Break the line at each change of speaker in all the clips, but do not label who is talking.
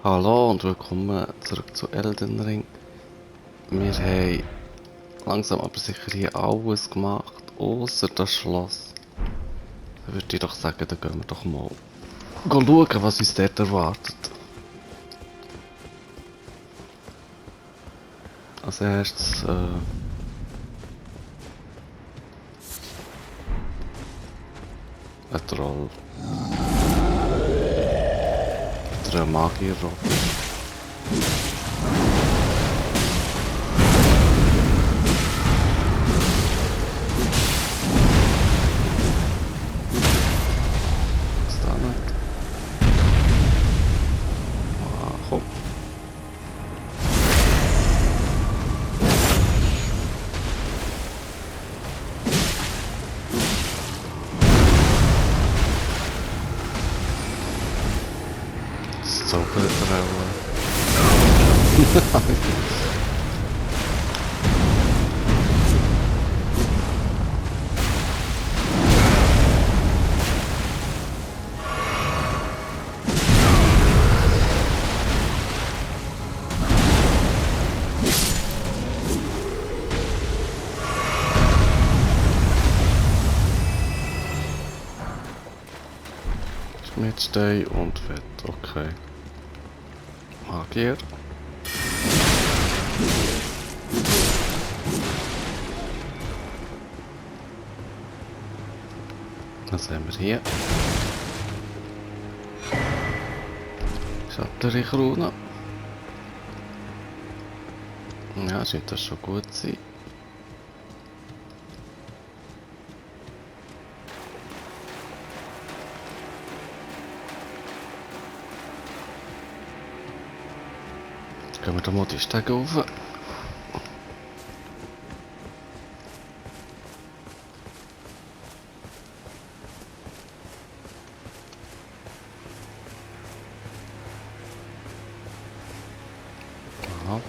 Hallo und willkommen zurück zu Elden Ring. Wir haben langsam aber sicher hier alles gemacht, außer das Schloss. Dann würde ich doch sagen, dann gehen wir doch mal schauen, was uns dort erwartet. Als erstes, ein Troll. Oder ein Magierroboter. Was da nicht? Ah, komm. Das Zaubertrauen. Schmiedstein und Fett, okay. Magier. Was haben wir hier? Schattenkrone. Ja, scheint das schon gut zu sein. Jetzt gehen wir da mal die Stege rauf. Aha.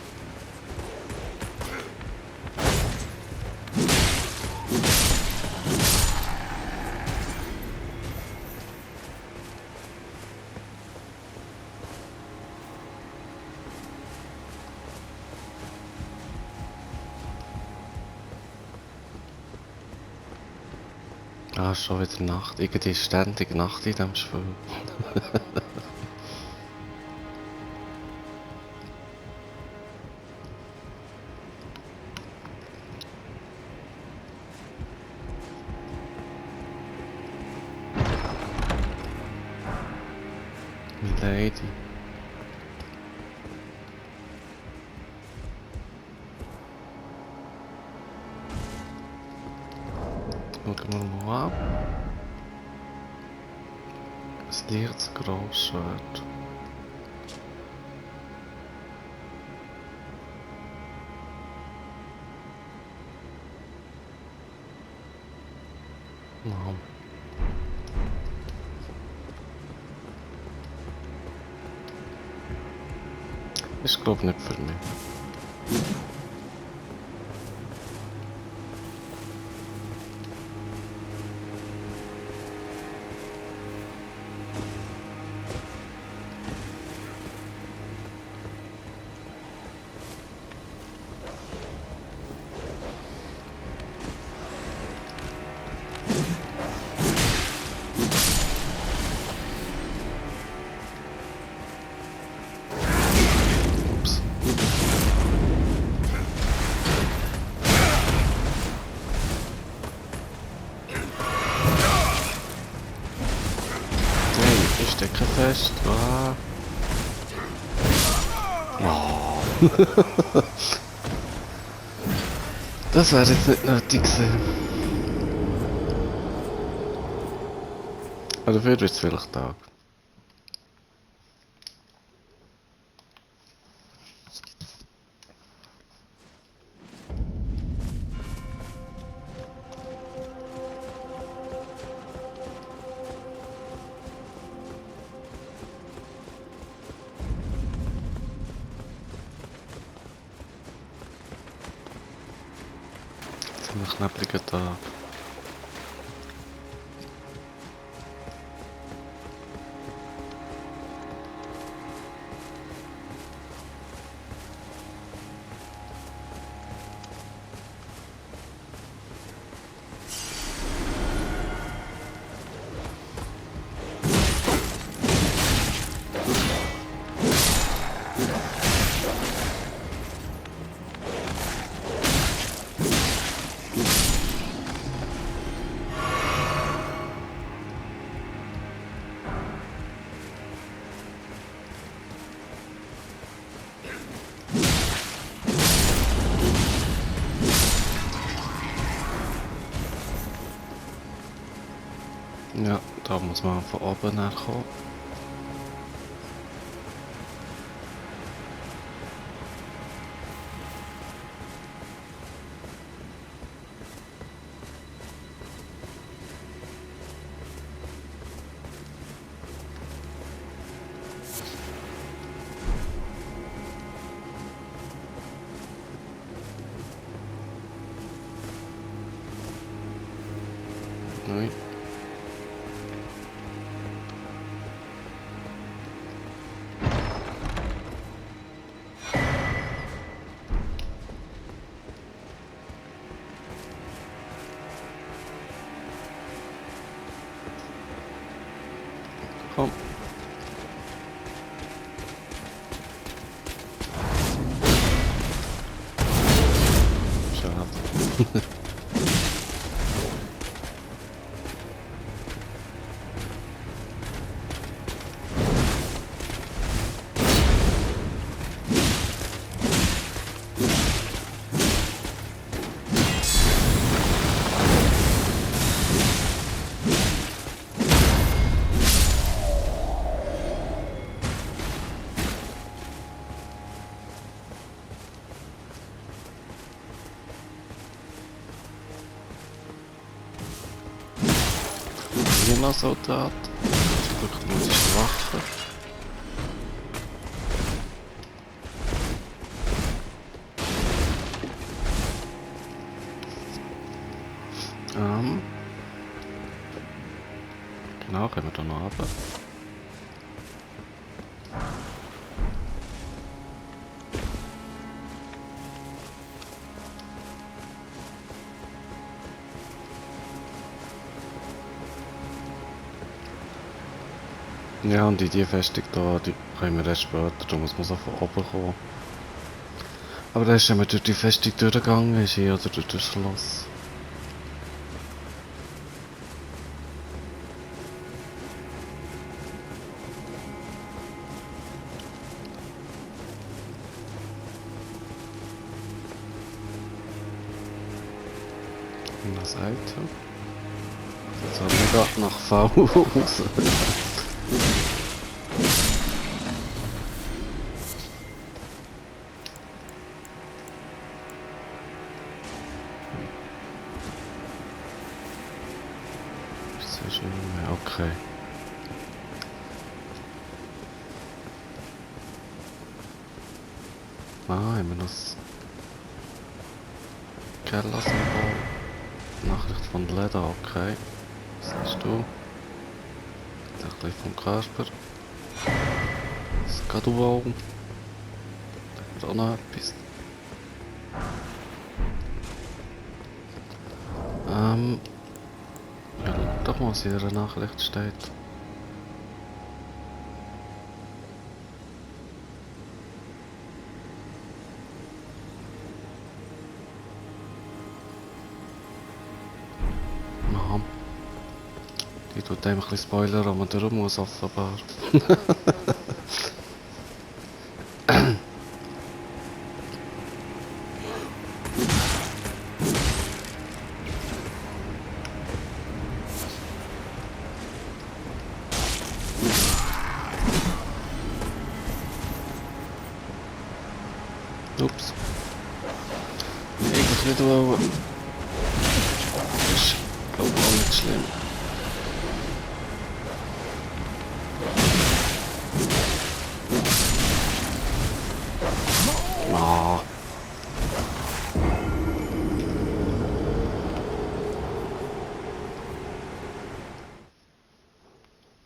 Ah, schon wieder Nacht. Irgendwie ist ständig Nacht in diesem Spiel. Lady. Schauen wir mal an. Das Lichtgroßschwert. Wow. Ist glaube nicht für mich. Ups. Hey, ich stecke fest. Ah. Oh. Das wäre jetzt nicht nötig gewesen. Aber dafür wird es vielleicht Tag. Ziemlich knappliger Tag. Ja, da muss man von oben nachkommen. Nein. Komm. Schade. Hier noch Soldat. Drückt nur die Schwache. Genau, können wir da noch runter. Ja, und die Festung da, die können wir erst später, da muss man so von oben kommen. Aber da ist ja durch die Festung durchgegangen, ist hier oder durch das Schloss. Und das Item. Das haben wir gerade nach V raus. Ist schon mehr okay. Ah, haben wir noch das Kellersymbol. Nachricht von Leder, okay. Was siehst du? Ein bisschen vom Kasper. Das Gaduwau. Da hat auch noch etwas. Ja, doch mal, was in der Nachricht steht. Aha. Die tut einem ein bisschen Spoiler, aber man durch muss offenbar. Ups. Eigentlich nicht wollen. Ist, glaube ich, auch nicht schlimm. Ah.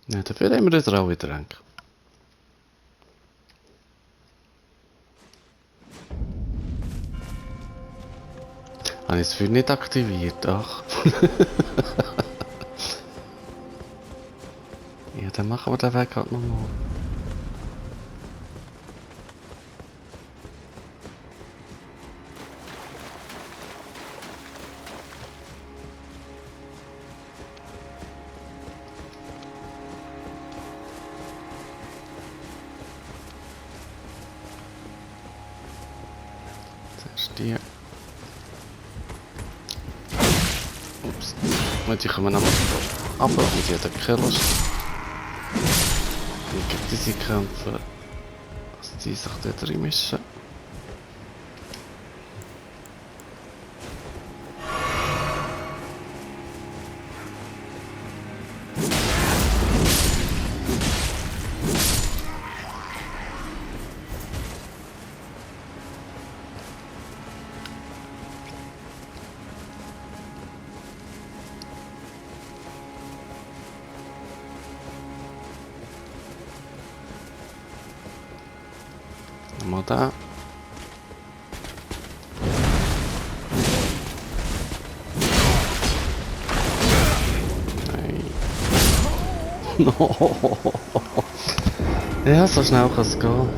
Ja, dafür haben wir das auch wieder gedacht. Habe ich es für nicht aktiviert, ach. Ja, dann machen wir den Weg halt nochmal. Zuerst die. Ups. Und die kommen nochmal. Aber mit jedem Killerst gegen diese Kämpfe, dass die sich dort reinmischen. Mal da. Nein. No. Ja, so schnell kann es gehen.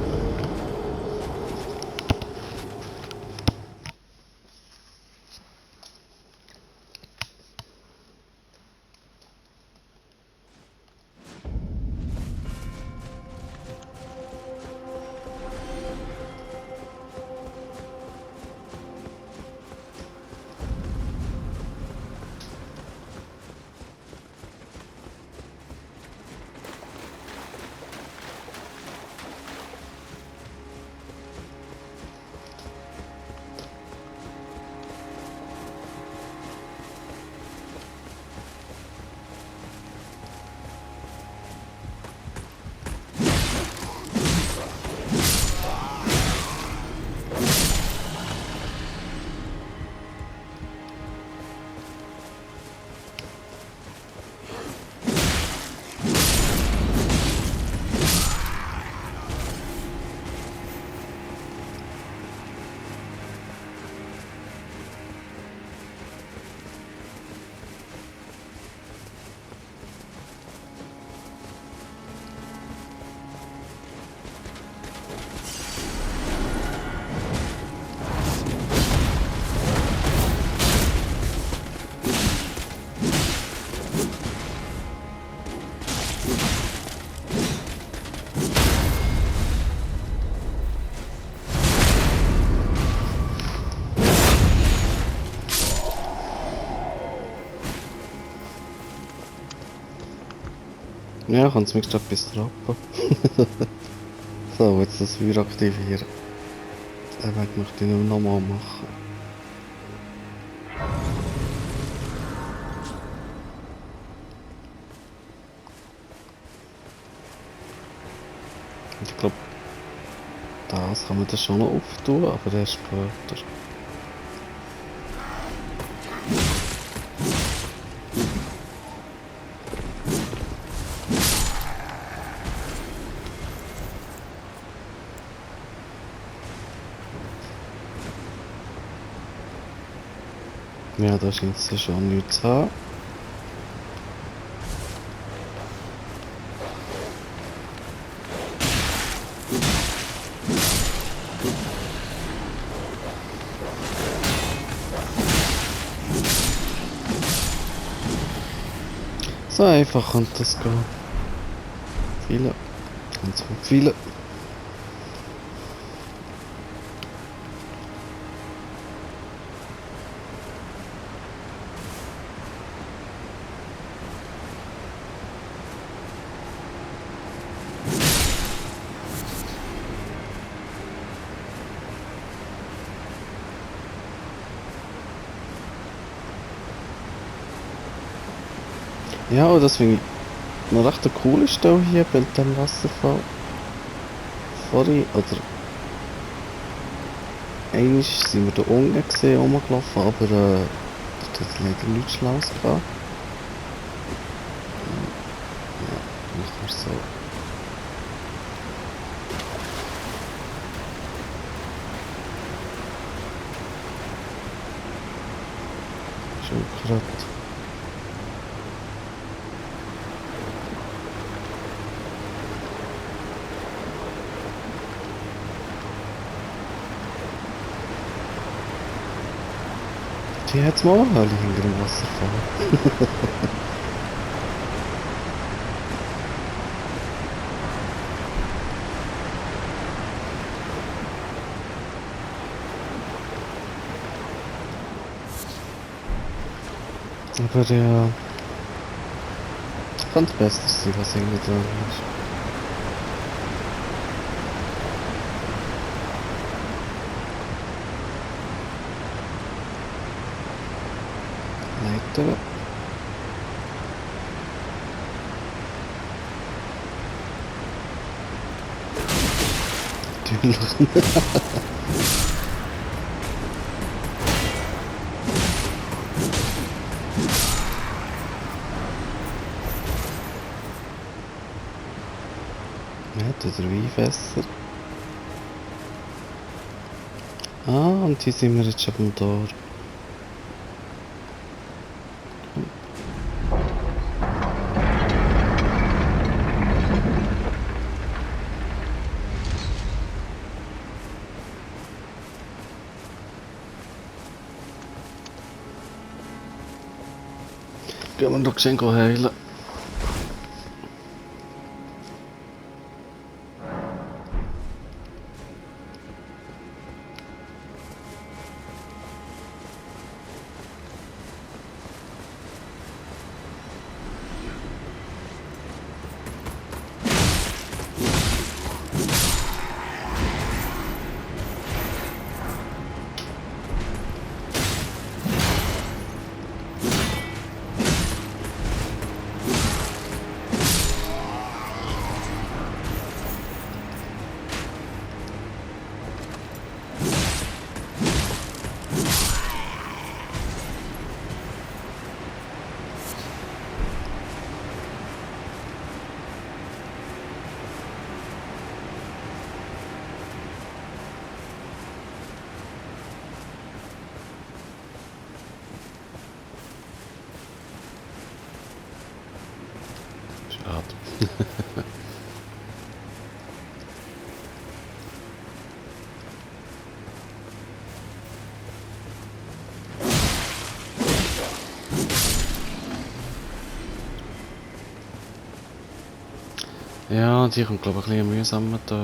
Ja, kann zumindest etwas trappen. So, jetzt das Feuer aktivieren. Den Weg möchte ich nicht nochmal machen. Ich glaube, das kann man dann schon noch auftun, aber erst später. Ja, da scheint es schon nichts zu haben. So einfach könnte das gehen. Viele. Und so viele. Ja, und das finde ich noch recht eine coole Stelle hier bei dem Wasserfall. Vorhin, oder einmal sind wir da unten gesehen, rumgelaufen, aber dort hat es leider nichts Schlaues gehabt. Ja, machen wir so. Schon gerade. Die hat's mal alle hinter dem Wasserfall. Aber ja, Könnte besser sein, was irgendwie dran ist. Leiter. Natürlich. Ja, der Weinfässer. Ah, und hier sind wir jetzt schon beim Tor. Gehen wir doch schnell heilen. Schade. Ja, die kommt glaube ich ein bisschen mühsam da.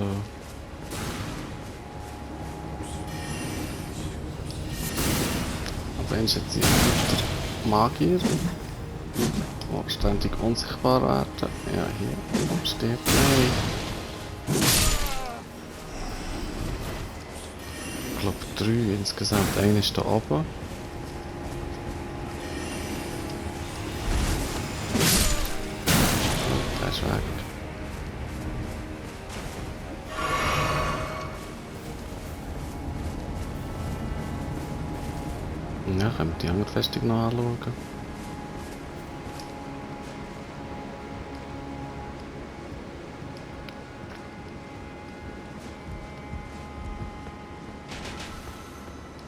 Aber dann ist jetzt der Magier. Oh, ständig unsichtbar werden. Ja, hier steht nein. Ich glaube 3 insgesamt. Einer ist da oben. Der ist weg. Ja, können wir die andere Festung noch anschauen.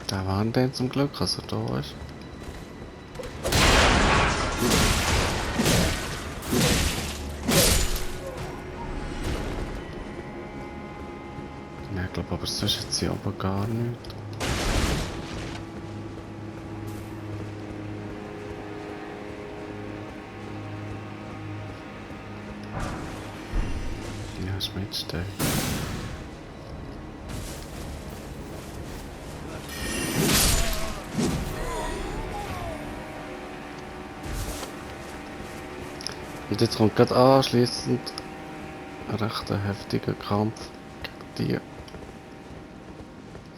Da waren den zum Glück, also da ist. Ja, ich glaube aber sonst jetzt hier aber gar nicht. Ja, ist mitstehen. Und jetzt kommt gerade anschließend ein recht heftiger Kampf gegen die.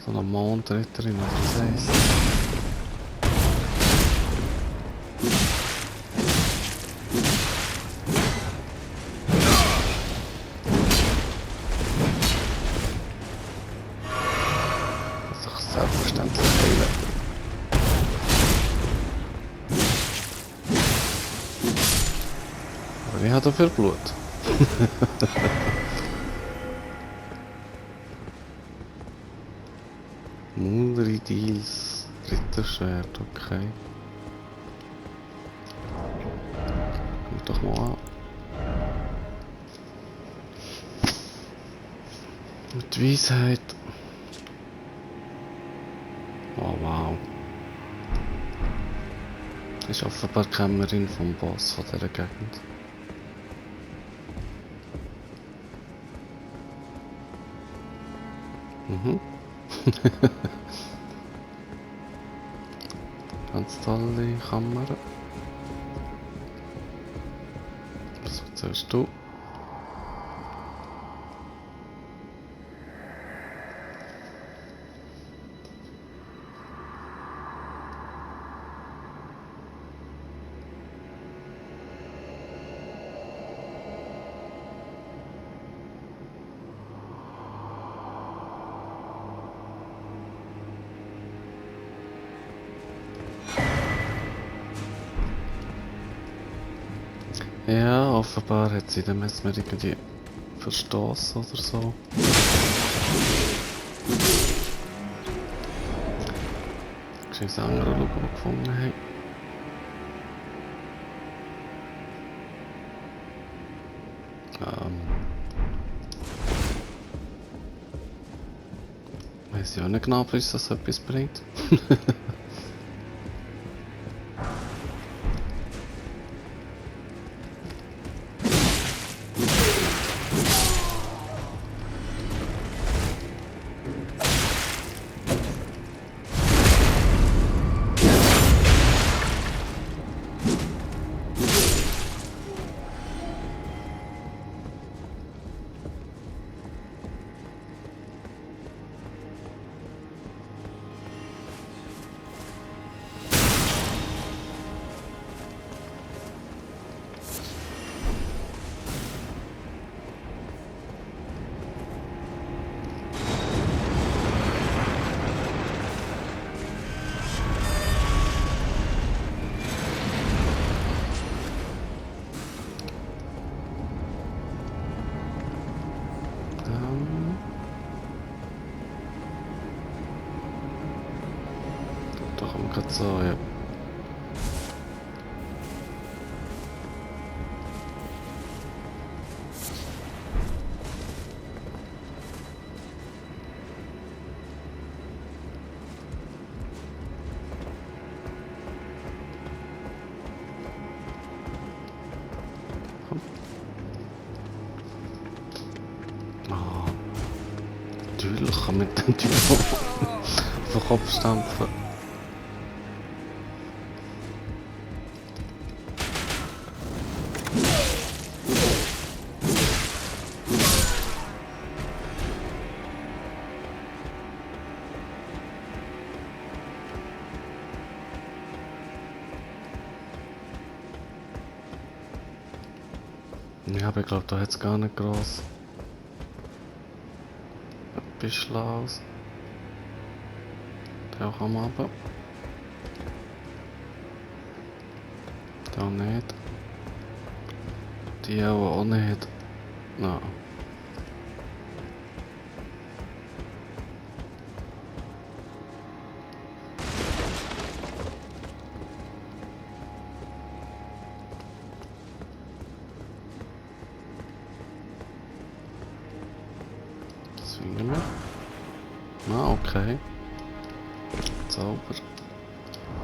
So eine Mondritterin, was das heisst. Das ist doch selbstverständlich heilen. Aber ich habe dafür Blut. Mundridils Ritterschwert, okay. Guck doch mal an. Mit Weisheit. Oh wow. Das ist offenbar die Kämmerin vom Boss von dieser Gegend. Mhm. Ganz tolle Kamera. sollst du. Ja, offenbar hat sie den Mesmer irgendwie verstoßen oder so. Ich muss einen anderen schauen, den wir gefunden haben. Weiss ich auch nicht genau, ob uns das etwas bringt. Da kommen wir gerade so, ja. Ah, natürlich kann man den Typ auf den Kopf stampfen. Ja, aber ich glaube, da hat es gar nicht groß etwas Schlaues. Der auch am Abend. Da nicht. Die auch nicht. No. Deswegen wir. Ah, okay. Zauber.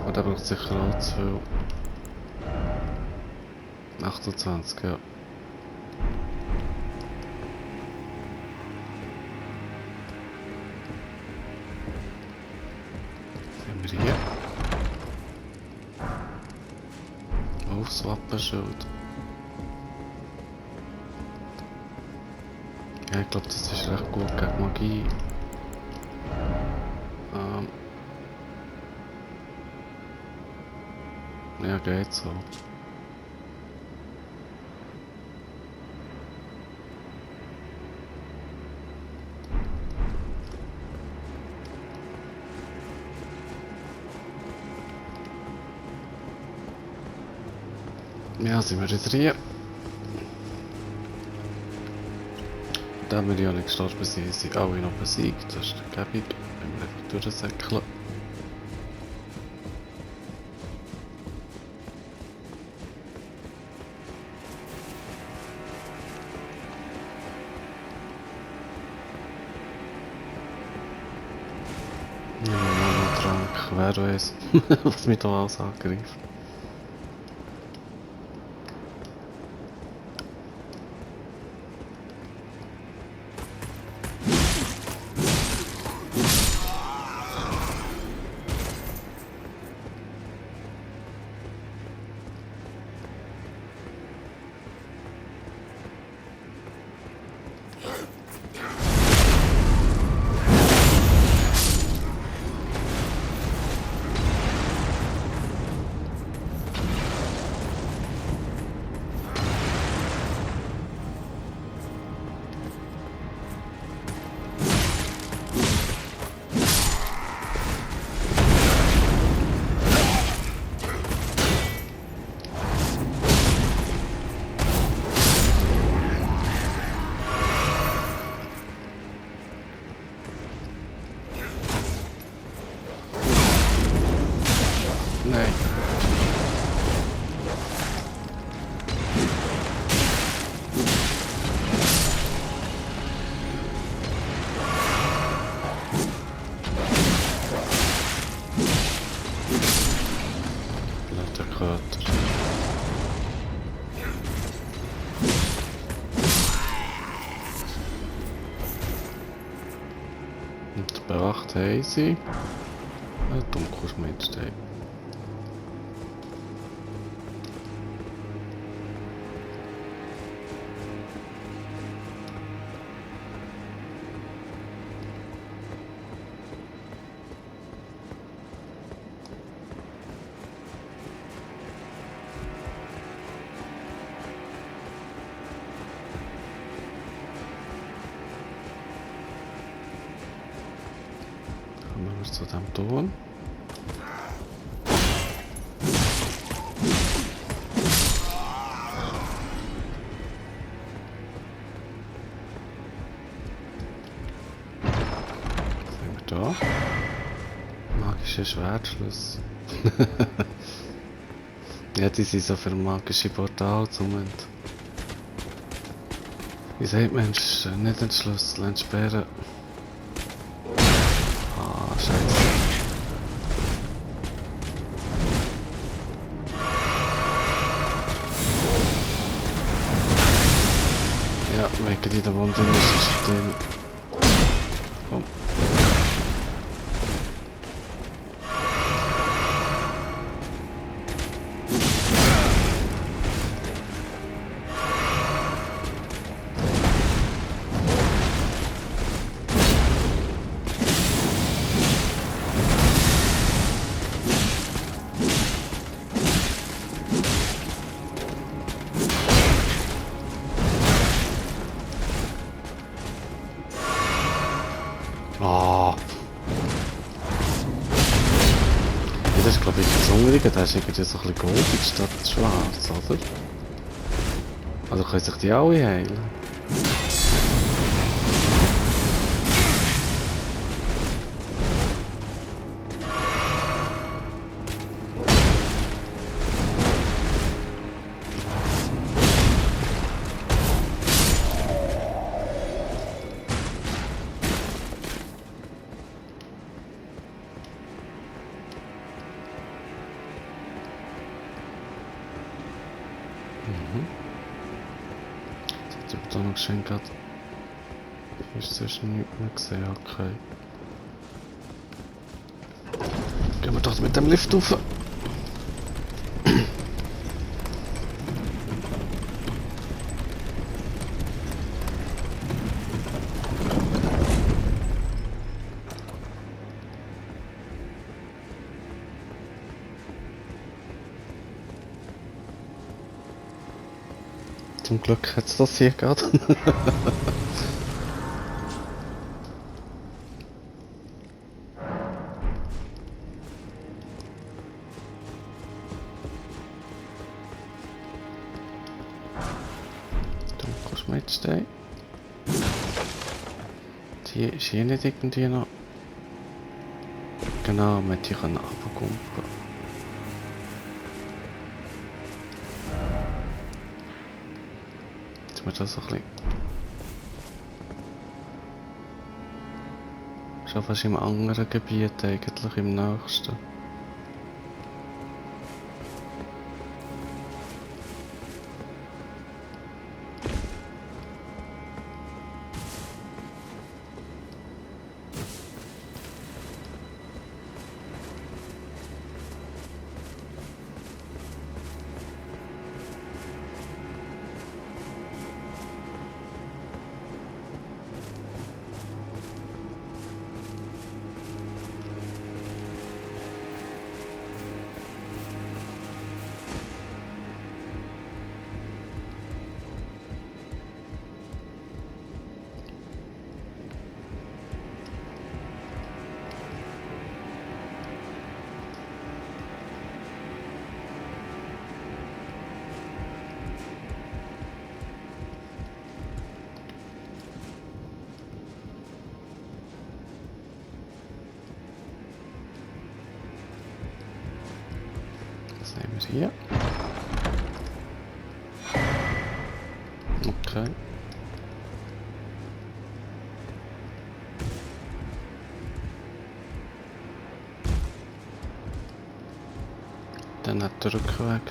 Aber der braucht sicher auch zu viel. 28, ja. Was haben wir hier? Aufs Wappenschild. Ja, ich glaube, das ist recht gut gegen Magie. Ja, geht so. Ja, sind wir jetzt hier. Da wir ja nicht gestorben sind, sind alle noch besiegt. Das ist der Gebig. Wenn wir einfach durchsäckeln. Ja, noch Trank. Wer weiß, was mich da alles angreift. Und bewacht haben sie einen Dunkelschmiedstein. Kommen wir zu dem Ton. Was haben wir da? Magische Schwertschluss. Ja, die sind so für magische Portale zumindest. Wie sagt man, nicht den Schlüssel entsperren. Ah, scheiße. Ja, wegen die da unten ist es drin. Komm. Ah. Ja, das ist glaube ich das Ungerige, da ist irgendwie so ein bisschen goldig statt schwarz, oder? Also können sich die alle heilen? Jetzt habe ich da noch geschenkt. Ist sonst nichts mehr gesehen, okay. Gehen wir doch mit dem Lift rauf. Zum Glück hat es das hier gerade. Dann kommst du mitstehen. Die ist hier nicht irgendwie noch. Genau, mit hier runterkumpen. Jetzt wird das so ein bisschen. Schon fast im anderen Gebiet eigentlich, im nächsten. Das nehmen wir hier. Okay. Dann hat der Rückweg.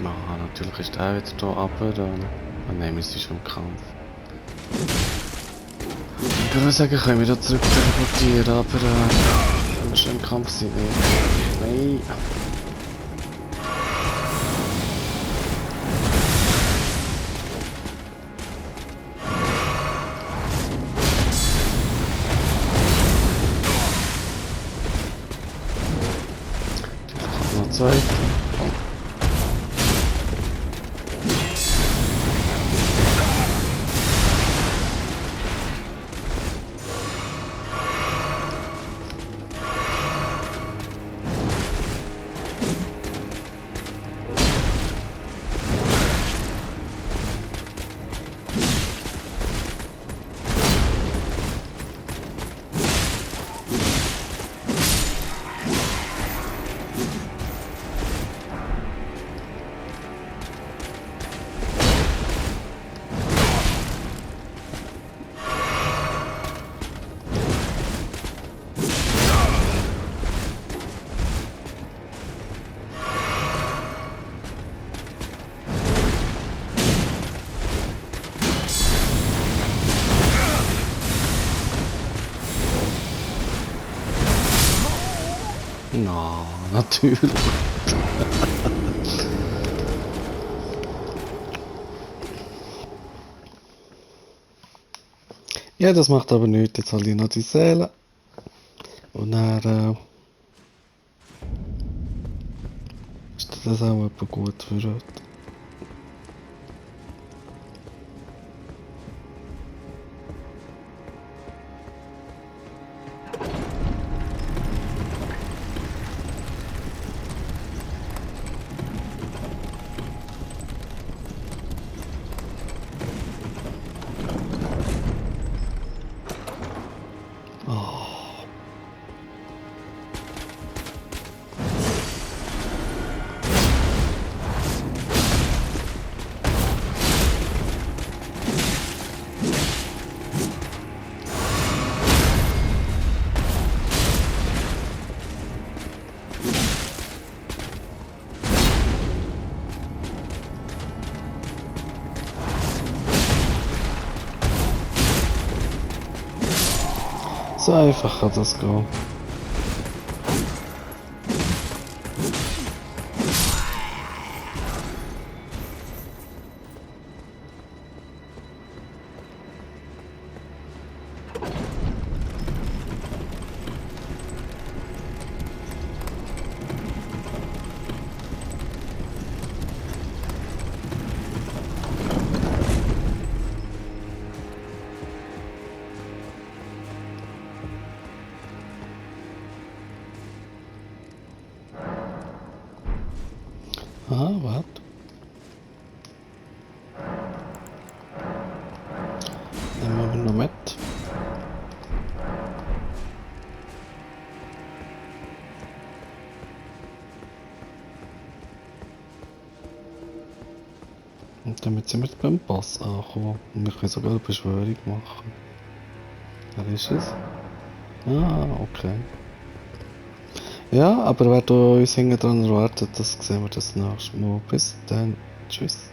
Ah, natürlich ist der wieder hier runter. Ah nein, wir sind schon im Kampf. Ich würde sagen, können wir da zurück teleportieren, aber wenn wir schon im Kampf sind, nicht. Nein. Noch zwei. Na, natürlich. Ja, das macht aber nichts. Jetzt habe ich noch die Seele. Und dann ist das auch etwa gut für heute. Oh. So einfach kann das gehen. Aha, warte. Nehmen wir noch mit. Und damit sind wir beim Boss angekommen. Und wir können sogar eine Beschwörung machen. Wer ist es? Ah, okay. Ja, aber wer da uns hinten dran erwartet, das sehen wir das nächste Mal. Bis dann. Tschüss.